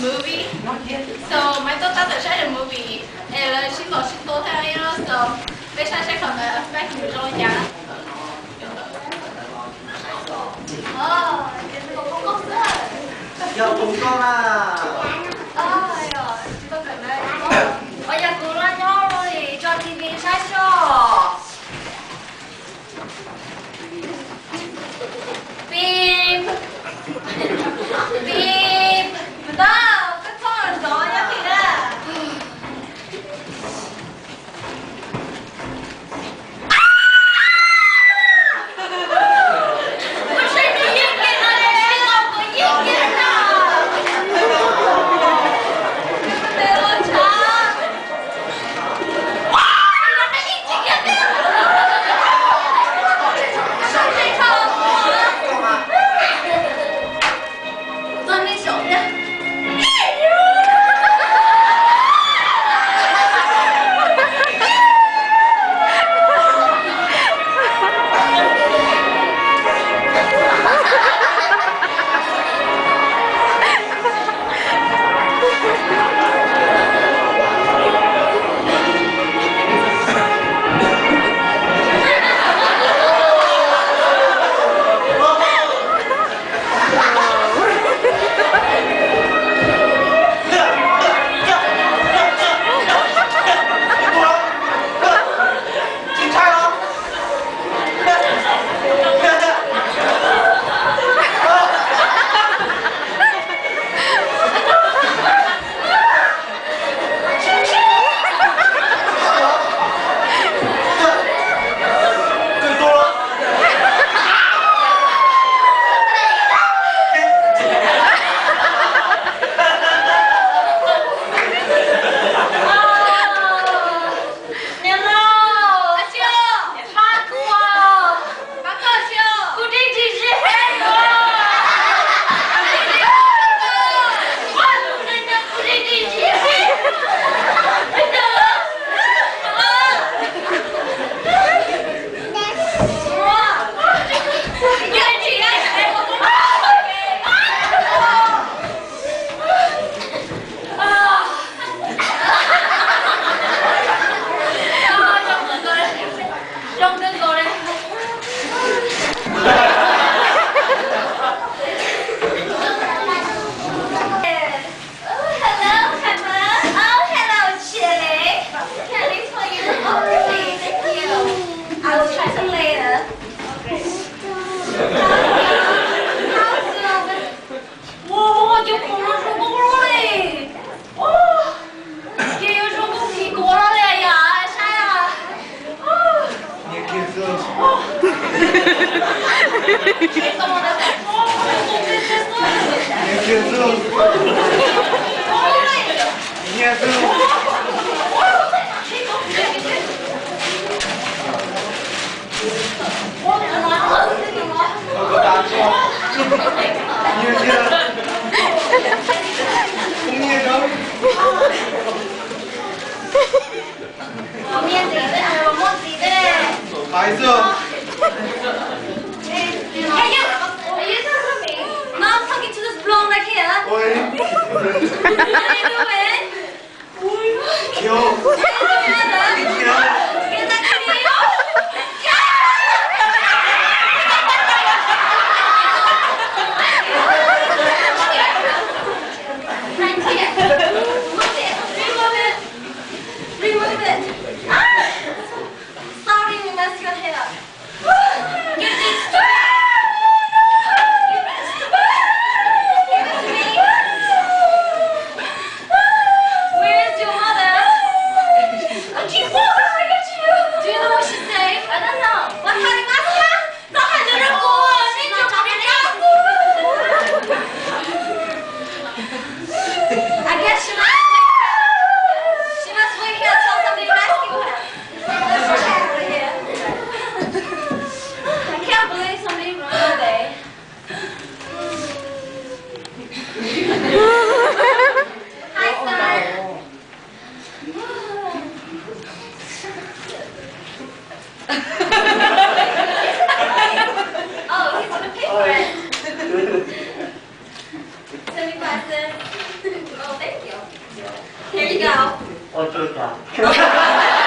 Movie. So Maiv Tub tab tom saib the movie es lawv sib ntaus sib tua thiab, so peb saib saib qhov ntawd peb mus zoo li cas. Yog kuv koj na. Yog kuv los nyob li tso T V saib tso. Pim, pim, ntag, koj txhob zov nyob pim na. Niam laus, pab kuv, pab koj, kuv dib ris zib heev os. Kuv dib ris zib heev. Oh, hello, Peppa. Oh, hello, Chili. Can't wait for you. Oh, really? Thank you. I will try some later. Wow, cov khoom no zoo nkauj li. Ces yuav zoo nkauj kis kuv los li yom, saib. Muab ntxiv, muab ntxiv. Pais xwb. Hey, yo, are you talking to this blonde right here? Oi. What are you doing? Khiav. What are you doing? Khiav. Get that to me. Right here. Move it. Remove it. Remove it. Ah! Sorry, we messed your hair up. You did. Give it to me. Where's your mother? Ua tsuj cas?